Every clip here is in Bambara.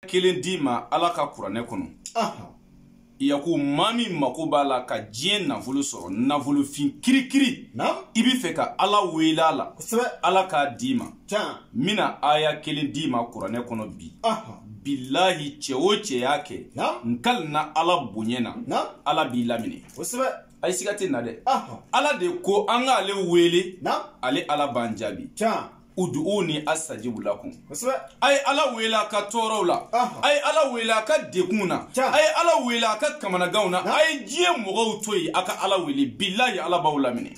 Kelen d'i ma Ala ka kuranɛ kɔnɔ. Yaku maa min mako b'a la ka diɲɛ nafolo sɔrɔ, nafolofin kirikiri, i bɛ fɛ ka Ala wele a la, Ala k'a d'i ma. N bɛna aya kelen d'i ma kuranɛ kɔnɔ bi. Bilahi, cɛ o cɛ y'a kɛ, n kalina Ala bonya na, Ala b'i laminɛ. Ayi, siga tɛ na dɛ. Ala de ko an k'ale wele, ale Ala b'an jaabi. Uduuni astajibu lakum. A ye Ala wele a ka tɔɔrɔw la, a ye Ala wele a ka degunw na, a ye Ala wele a ka kamanaganw na. A ye diɲɛ mɔgɔw to yen, a ka Ala wele, bilahi, Ala b'aw laminɛ.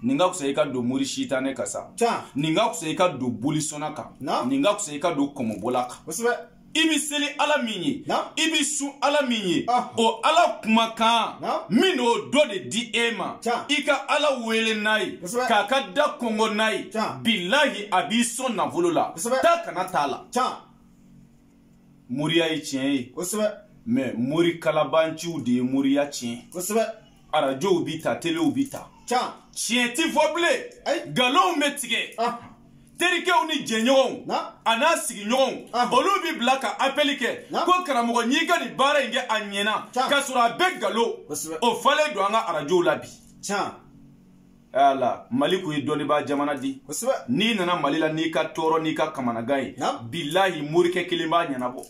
Nin ka fisa i ka don mori sitanɛ kan sa, nin ka fisa i ka don bolisɔnna kan, nin ka fisa i ka don kɔmɔbɔla kan. I bɛ seli Ala min ye, i bɛ sun Ala min ye, o Ala kumakan min n'o dɔ de di e ma, i ka Ala wele n'a ye, k'a ka da kɔngɔ n'a ye, bilahi, a b'i sɔn nafolo la, taa kana t'a la. Moriya ye tiɲɛ ye, mais mori kalabanciw de ye moriya tiɲɛ. Arajow bi ta, telew bi ta, tiɲɛ ti fɔ bilen, nkalonw bɛ tigɛ. Terikɛw ni jɛɲɔgɔnw a n'a sigiɲɔgɔnw, olu bi bila ka appel kɛ ko karamɔgɔ, n'i ka nin baara in kɛ, a ɲɛna, k'a sɔrɔ a bɛɛ nkalon. O falen don an ka arajow la bi. Ala, Mali kun ye dɔnnibaa jamana di. N'i nana Mali la n'i ka tɔɔrɔ, n'i ka kamanagan ye, bilahi, morikɛ kelen b'a ɲɛnabɔ.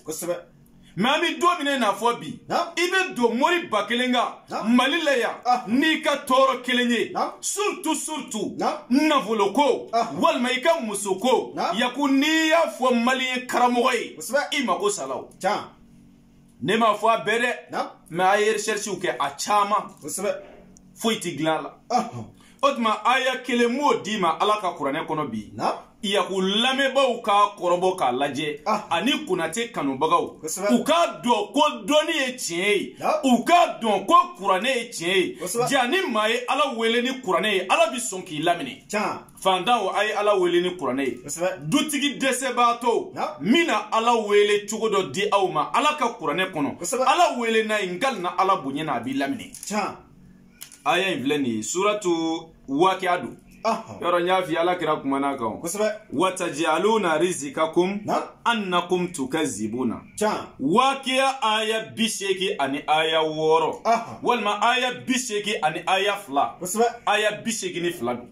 Mais an bɛ don min na i n'a fɔ bi, i bɛ don mori 1000 kan Mali la yan n'i ka tɔɔrɔ kelen ye, surtout surtout nafolo ko walima i ka muso ko, Yaku, n'i y'a fɔ maliyɛn karamɔgɔ ye, i mako sala o. Ne m'a fɔ a bɛɛ dɛ, mais a ye recherche kɛ, a caman foyi ti dilan a la. O tuma, aya kelen m'o d'i ma Ala ka kuranɛ kɔnɔ bi. Yaku, lamɛnbaaw k'a kɔrɔbɔ k'a lajɛ, ani Konate kanubagaw, u k'a dɔn ko dɔnni ye tiɲɛ ye, u k'a dɔn ko kuranɛ ye tiɲɛ ye. Ja ni maa ye Ala wele ni kuranɛ ye, Ala bi sɔn k'i laminɛ. Fantanw, a ye Ala wele ni kuranɛ ye. Dutigi dɛsɛbaatɔw, n bɛna Ala wele cogo dɔ di aw ma Ala ka kuranɛ kɔnɔ. Ala wele n'a ye, n kalina Ala bonya na, a b'i laminɛ. Aya in filɛ nin ye, suratu Wakiya don. Yɔrɔ n y'a f'i ye, Ala kira kumana kan. Watajaluna rizikakum annakum tukazibuna. Wakiya aya 80 ani aya 6, walima aya 80 ani aya 2, aya 82 don.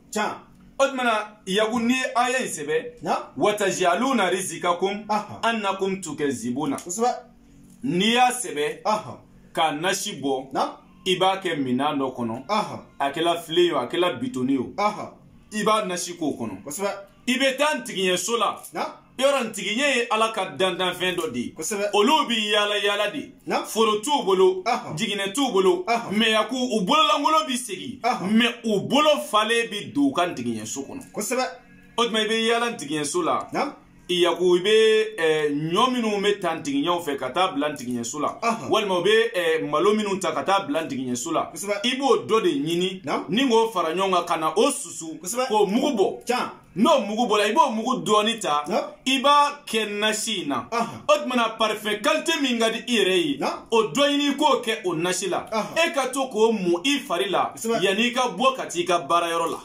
O tuma na, Yaku, n'i ye aya in sɛbɛn, watajaluna rizikakum annakum tukazibuna, n'i y'a sɛbɛn k'a nasi bɔ, i b'a kɛ minɛn dɔ kɔnɔ, a kɛla filen ye o, a kɛla bitɔni ye o, i b'a nasi k'o kɔnɔ. I bɛ taa ntigiɲɛso la. Yɔrɔ ntigiɲɛ ye Ala ka dandanfɛn dɔ de ye. Olu bi yaala yaala de, foro t'u bolo, jiginɛ t'u bolo, mais Yaku, u bololankolon bi segin, mais u bolo falen bi don u ka ntigiɲɛso kɔnɔ. O tuma, i bɛ yaala ntigiɲɛso la, Yaku, i bɛ ɲɔ minnu bɛ ta ntigiɲɛw fɛ ka taa bila ntigiɲɛso la, walima u bɛ malo minnu ta ka taa bila ntigiɲɛso la, i b'o dɔ de ɲini ni k'o fara ɲɔgɔn kan ka na o susu k'o mugu bɔ. N'o mugu bɔra, i b'o mugu dɔɔni ta, i b'a kɛ nasi in na. O tuma na, parfum qualité min ka di i yɛrɛ ye, o dɔ ɲini, i k'o kɛ o nasi la, e ka to k'o mun i fari la yanni i ka bɔ ka t'i ka baarayɔrɔ la,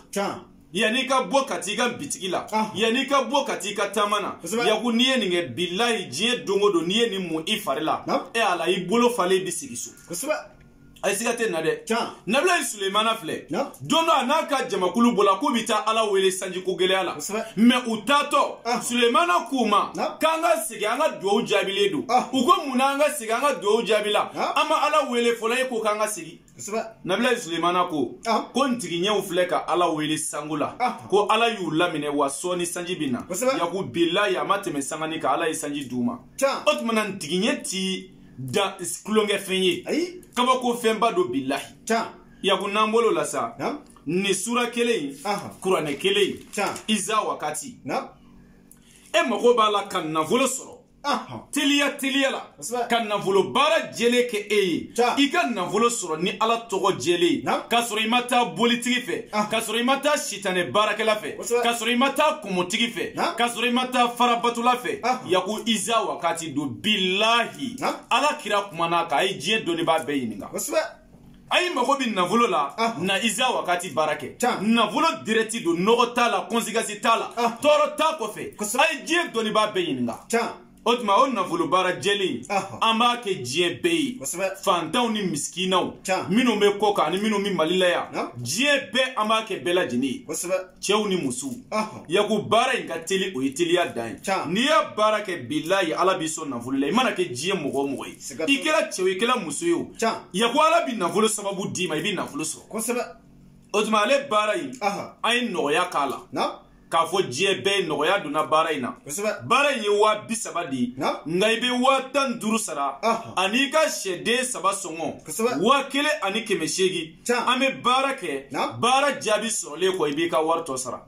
yanni i ka bɔ ka t'i ka bitigi la, yanni i ka bɔ ka t'i ka taama na. Yaku, n'i ye nin kɛ, bilahi, diɲɛ don o don, n'i ye nin mun i fari la, e Ala, i bolo falen bi sigi so. Ayi, siga tɛ na dɛ. Nabilayi Sulemana filɛ, don dɔ a n'a ka jamakulu bɔla k'u bɛ taa Ala wele sanjiko gɛlɛya la, mais u taatɔ, Sulemana k'u ma k'an ka segin, an ka duwawu jaabilen don. U ko munna an ka segin, an ka duwawu jaabi la, an ma Ala wele fɔlɔ, e ko k'an ka segin. Nabilayi Sulemana ko ko ntigiɲɛw filɛ ka Ala wele sango la, ko Ala y'u laminɛ, wa sɔɔni sanji bɛ na. Yaku, bilayi, a ma tɛmɛ sangani kan, Ala ye sanji d'u ma. O tuma na, ntigiɲɛ ti da tulonkɛfɛn ye, kabako fɛnba don, bilahi. Yaku, n'an bolo la sa, nin sura kelen in, kuranɛ kelen in, iza wakati, e mago b'a la ka nafolo sɔrɔ teliya teliya la, ka nafolo baara jɛlen kɛ e ye, i ka nafolo sɔrɔ ni Ala tɔgɔ jɛlen ye, k'a sɔrɔ i ma taa bolitigi fɛ, k'a sɔrɔ i ma taa sitanɛ baarakɛla fɛ, k'a sɔrɔ i ma taa kɔmɔtigi fɛ, k'a sɔrɔ i ma taa farabatula fɛ. Yaku, iza wakati don, bilahi, Ala kira kumana kan, a ye diɲɛ dɔnnibaa bɛɛ ɲininka. A ye mago bɛ nafolo la, na iza wakati baara kɛ, nafolo direct don, nɔgɔ t'a la, conséquence t'a la, tɔɔrɔ t'a kɔfɛ. A ye diɲɛ dɔnnibaa bɛɛ ɲininka. O tuma o nafolo baara jɛlen an b'a kɛ diɲɛ bɛɛ ye, fantanw ni misikinaw, minnu bɛ kɔ kan ani minnu bɛ Mali la yan, diɲɛ bɛɛ an b'a kɛ bɛɛ lajɛlen ye, cɛw ni musow. Yaku baara in ka teli, o ye teliya dan ye. N'i y'a baara kɛ, bilayi Ala b'i sɔn nafolo la. I mana kɛ diɲɛ mɔgɔ o mɔgɔ ye, i kɛra cɛ o i kɛra muso ye o, Yaku Ala bɛ nafolo sababu d'i ma, i bɛ nafolo sɔrɔ. O tuma ale baara in an ye nɔgɔya k'a la, k'a fɔ diɲɛ bɛɛ ye nɔgɔya donna baara in na. Baara in ye 30,000 de ye, nka i bɛ 15,000 sara ani i ka sɛden 3 sɔngɔ 1,800. An bɛ baara kɛ, baara jaabi sɔrɔlen kɔ i b'i ka wari tɔ sara.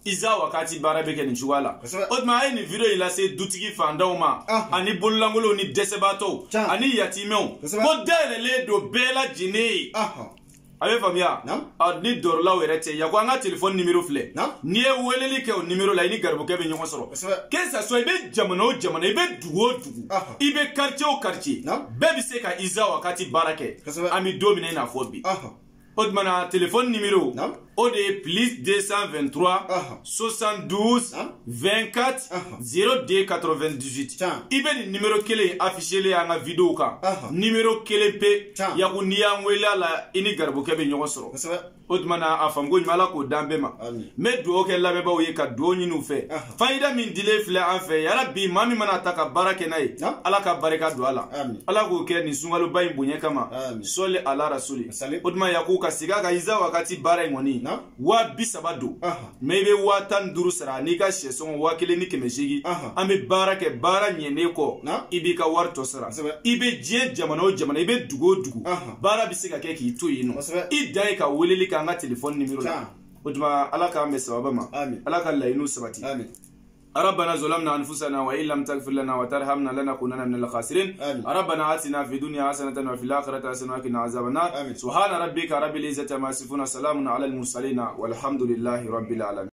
Iza Wakati baara bɛ kɛ nin cogoya la. O tuma a ye nin video in lase dutigi fantanw ma ani bololankolonw ni dɛsɛbaatɔw ani yatimɛw, ko dayɛlɛlen don bɛɛ lajɛlen ye. A bɛ faamuya ni dɔrɔlaw yɛrɛ tɛ. Yaku an ka telefɔni nimero filɛ, n'i ye weleli kɛ o nimero la, i ni garibukɛ bɛ ɲɔgɔn sɔrɔ. Que ça soit i bɛ jamana o jamana, i bɛ dugu o dugu, i bɛ quartier o quartier, bɛɛ bɛ se ka Iza Wakati baara kɛ. An bɛ don min na i n'a fɔ bi. O tuma na telefɔni nimero o de ye plus 223 72 24 02 98. I bɛ nin nimero kelen affiché an ka vidéo kan, nimero kelen pe. Yaku n'i y'an wele a la, i ni garibukɛ bɛ ɲɔgɔn sɔrɔ. O tuma na a faamuko ɲuman, Ala k'o d'an bɛɛ ma. N bɛ dugawu kɛ lamɛnbaaw ye ka dugawu ɲini u fɛ. Fayida min dilen filɛ an fɛ, yarabi maa min mana ta ka baara kɛ n'a ye, Ala ka barika don a la. Ala k'o kɛ nin sunkaloba in bonya kama. Sɔli ala rasuli. O tuma Yaku ka segin a kan, Iza Wakati baara in kɔni 30,000 don, mɛ i bɛ 15,000 sara n'i ka sɛ sɔngɔ 1,800. An bɛ baara kɛ, baara ɲɛnen kɔ i b'i ka wari tɔ sara. I bɛ diɲɛ jamana o jamana, i bɛ dugu o dugu, baara bɛ se ka kɛ k'i to yen nɔ. I dan ye ka weleli kɛ an ka telefɔni nimero la. O tuma Ala k'an bɛn sababa ma, Ala ka laɲiniw sabati. ربنا ظلمنا أنفسنا وإن لم تغفر لنا وترحمنا لنكونن من الخاسرين. ربنا آتنا في الدنيا حسنة وفي الآخرة حسنة وقنا عذاب النار. سبحان ربك رب العزة عما يصفون، سلام على المرسلين، والحمد لله رب العالمين.